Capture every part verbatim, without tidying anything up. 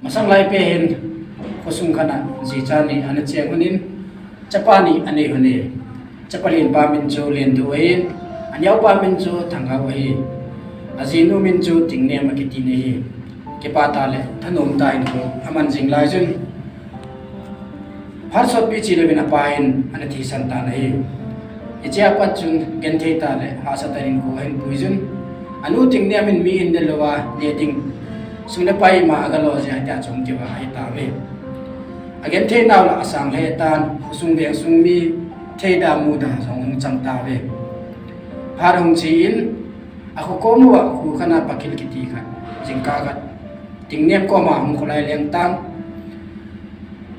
Masang lai pet hin khosung khat a jicha ni ana cheng lhonin, chapa ni anei lhone. Chapa lenpa min chu Lendu ahin, aneopa min chu Thangao ahi. Ajinu min chu Tingnem akiti ahi. Kipa tah le thanom tah in kho aman jing lai chun, phat sotpi chi louvin apa in ana thisan tan ahi. Hichea pat chun genthei tah le hahsa tah in kho ahin pui chun, anu Tingnem in mi in del louva ne ding sum le pai ima agalo jeh a tia chun kiva ahi tauve. Agenthei nau la asang lheh tan, khosung vengsung mi theida muda jong hung chang tauve. Phat hung chi in, akho kom uva kho khat a Pakil kiti khat, jingkah khat Tingnem koma hung kholai leng tan.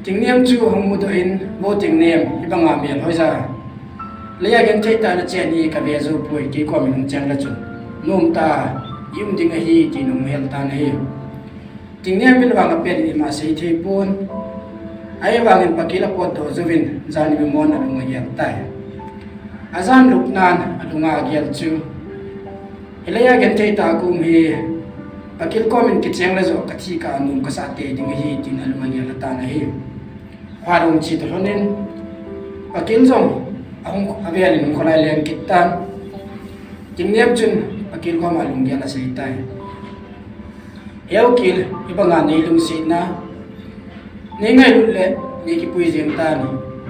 Tingnem chu hung mudoh in, Vo Tingnem, hibanga mel hoija, leiya genthei tah a nachen hi kave jou poi, kei komin hung cheng le chun nom tah a i um ding ahi, tin hung hil tan ahi. Tingnem in vang apet in ima sei thei pon. Ahivangin Pakil apotdoh jouvin jan imemon alung agel tai. Ajan lupnan alunga agel chu, Hileiya genthei tah a kaum hi, Pakil komin kicheng le joh kathi kah a nom kasah tei ding ahi, tin alung agel tan ahi. Phat hung chi toh lhonin, Pakil jong ahung avel in hung kholai leng kit tan. Tingnem chun Pakil koma lunggel asei tai. Heo Kil, hibanga nei lungsetna, nei ngailut le nei kipui jeng tan,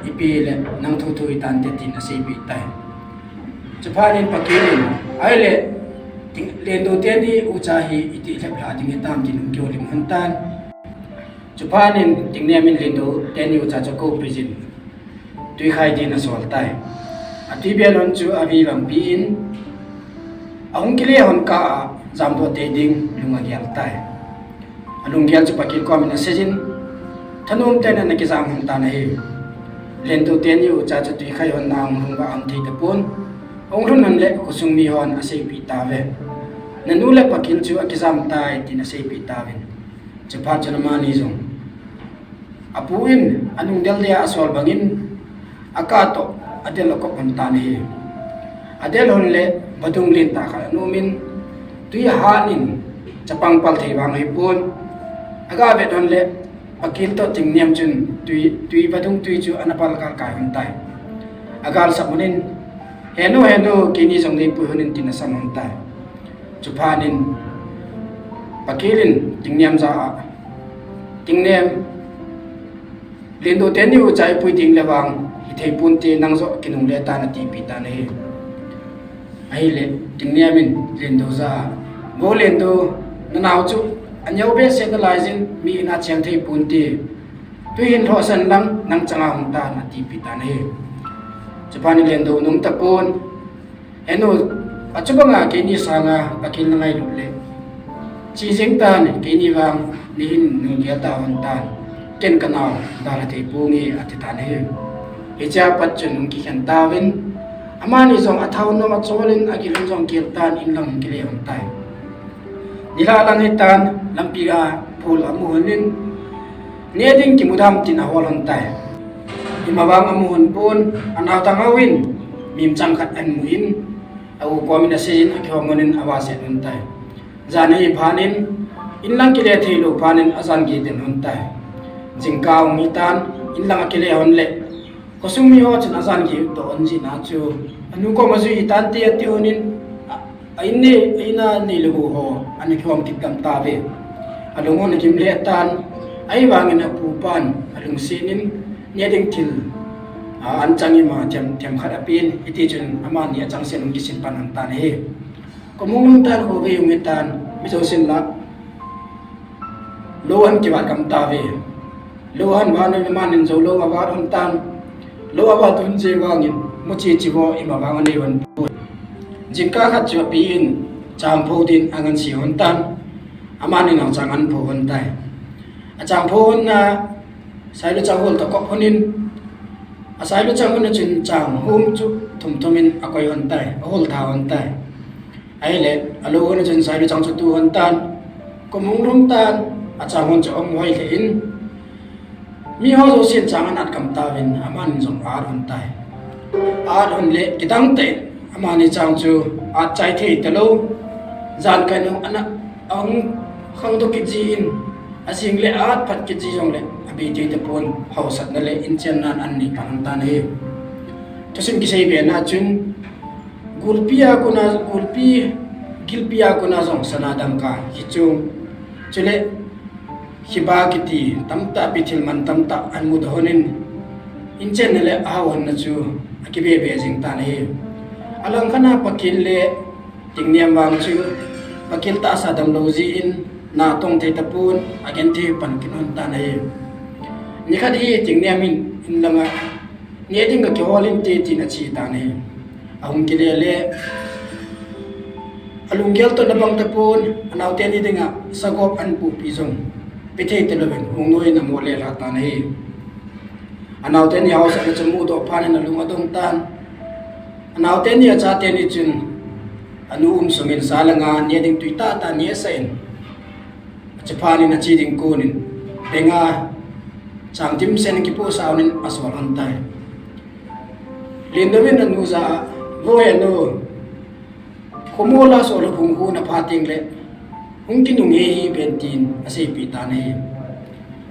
ipi le nang thotho hitante, tin aseipeh tai. Chuphat in Pakil in, Ahile, Ting-, Lendu teni ucha hi iti lhep lha ding hitam, tin hung kihoulim lhon tan. Chuphat in Tingnem in Lendu teni ucha chu akoupi jin, twikhai din asol tai. Atwi bel lhon chu avi vangpi in, ahung kile lhon kah a jamdoh tei ding lung agel tai. Alunggel chu Pakil komin asei jin, thanom tah in ana kijam lhon tan ahi. Lendu teni ucha chu twikhai lhon na hung lhung va ahung thei tapon. Hung lhun lhon le khosung mihon aseipeh tauve. Nanu le Pakil chu akijam tai, tin aseipeh tauvin. Chuphat chun amani jong, apu in anung del dia asol bangin, akah toh adel akop lhon tan ahi. Adel lhon le vadung lentah khat ana um in, twi ahat in chapang pal thei vang ahipon. Aga vet lhon le Pakil toh Tingnem chun twi, twi vadung twi chu ana pal galkai lhon tai. Agalsap lhon in, Henu, henu, keini jong neipui lhon in, tin asam lhon tai. Chuphat in Pakil in Tingnem jah a, Tingnem, Lendu teni ucha ipui ding le vang hithei ponte, nang joh kinungle tan, atipeh tan ahi. Ahile Tingnem in Lendu jah a, Vo Lendu, nanao chu aneo behseh nalai jin, mi in a cheng thei ponte. Twi hin lhohsan lang, nang changa hung tan, atipeh tan ahi. Chuphat in Lendu nung tapon, Henu, achubanga keini sanga Pakil nangailut le, che jeng tan, keini vang nei hin nunggel tah lhon tan, ken kanao dalha thei ponge, ati tan ahi. Hichea pat chun hung kikhen tauvin, amani jong athao nom acholin agil lhon jong gel tan, inlang hung kile lhon tai. Nilhah lang hitan, lampi a phul amu lhon in, ne ding kimu dam, tin ahol lhon tai. Ima vang amu lhon pon, anao Thangao in mimchang khat ahin mu in, a-u komin asei in, akihom lhon in avahset lhon tai. Jan ahi phat in, inlang kile theilou phat in ajan gei den lhon tai. Jingkah ahung hitan, inlang akile lhon le, khosung miho chun ajan gei doh lhon jeh a chu, anu koma jui hitante ati lhon in, a, a-in nei, a-in a nei le gou ho ana kihom kit gam tauve. Alung lhon agim lheh tan, ahivangin apupan alungset in, ne ding thil, a, anchang ima them, themkhat apen, hitichun amani achangseh in hung kisin pan lhon tan ahi. Kum hung lhung tan, khovei hung hitan, mi jousen la lou ahin kivat gam tauve. Lou ahin vat lhon in amanin jou lou avat lhon tan. Lou avat lhon jeh vangin muchi chivo ima vang anei lhon pon. Jingkah khat chu api in chang pho din angansei lhon tan. Amanin achang ahin pho lhon tai. Achang pho lhon na, sailu chang hol toh akop lhon in, asailu chang lhon a chun chang hom chu thum thum in akoi lhon tai, ahol tha lhon tai. Ahile, alou lhon a chun sailu chang chu tu lhon tan, kum hung lhung tan, achang hon chu ahung hoi lheh in, miho jousen chang anat gam tauvin, amanin jong a-at lhon tai. A-at lhon le, kidang tah in, amani chang chu at chai thei talou, jan kai nung ana, ahung Khangdoh kit jin, ajing le atphat kit ji jongle, abei thei tapon, haosatna le inchenna in anei pan tan ahi. Thusim kisei bena chun, gulpi a kona, gulpi, gilpi a kona jong sana dangka, hichu, chule, hiba kiti, tamtah pi thil man tamtah amudoh lhonin, inchenna le ahao lhonna chu, akibe be jing tan ahi. Alangkhat a pakil le, Tingnem vang chu, pakil tahsa damlou jin, natong thei tapon, agenthei pan kit lhon tan ahi. Nikhat hi Tingnem in, in langa, neh ding kakihol inte tin ache tan ahi. Ahung kile le, alunggel toh nabang tapon, anaote ni dinga, sagop ahin pupi jong, pe thei talouvin, hung noiyin amoh le lha tan ahi. Anaote ni haosatna chu amudoh phat in alung adong tan. Anaote ni achate ni chun, anu um sungin sa langa neh ding tui tahtah nehsah in, achephat in ache ding konin, benga chang dimset in kipohsah lhonin asol lhon tai. Lendou in anu jah a, Voi anu, khomol a Sohlaphung khu napha tengle, hung kinunghei hih in tin aseipeh tan ahi.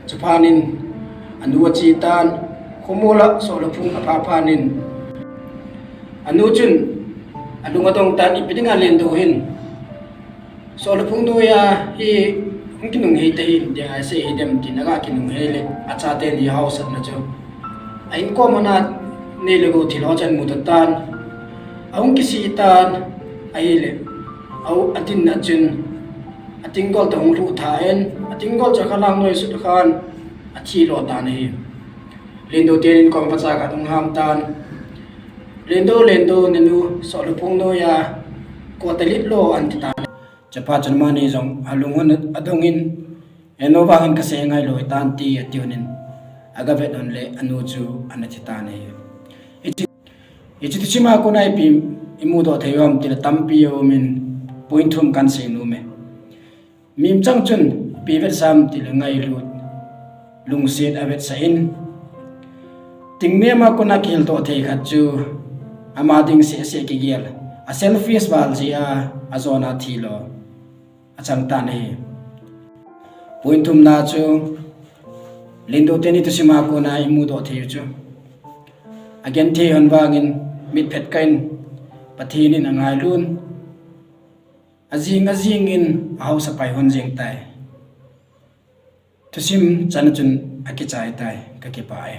Chuphat in, anu ache tan, khomol a Sohlaphung apha phat in, anu chun, alung adong tan ipi dinga Lendou hin, Sohlaphung noiya hi hung kinunghei tahih in tia asei hidem tin aga kinunghei le, achate ni haosatna chu, ahin kom a nei le gou thil ho chu amudoh tan, ahung kisih tan, ahile, au, adinna chun, atenggol toh hung lhuh tha in, atenggol chu akhalang noi sut khan, athi lo tan ahi. Lendou tenin kom vacha khat ahung ham tan, Lendou, Lendou, nanu Sohlaphung noiya, koi talit lo anti tan. Chuphat chun amani jong alung u adongin, Eno vangin kasei ngailou hitan ti atiuvin, agavet un le anu chu anathi tan ahi. Hiche, hiche thusim a kona ipi imudoh thei u ham tile tampi aumin, point thum kahin sei nom e. Mihem chang chun ipi vetsah ham tile ngailut, lungset avetsah in, Tingnem a kona kihildoh thei khat chu, ama ding sehseh kigel, a selfish val jeh a, ajona thi lo achang tan ahi. Point thumna chu, Lendou teni thusim a kona imudoh thei u chu, agenthei lhon vangin mitphet kah in Pathen in angailun, ajing ajing in ahaosa pai lhon jeng tai. Thusim chan a chun akichai tai, kakipah e.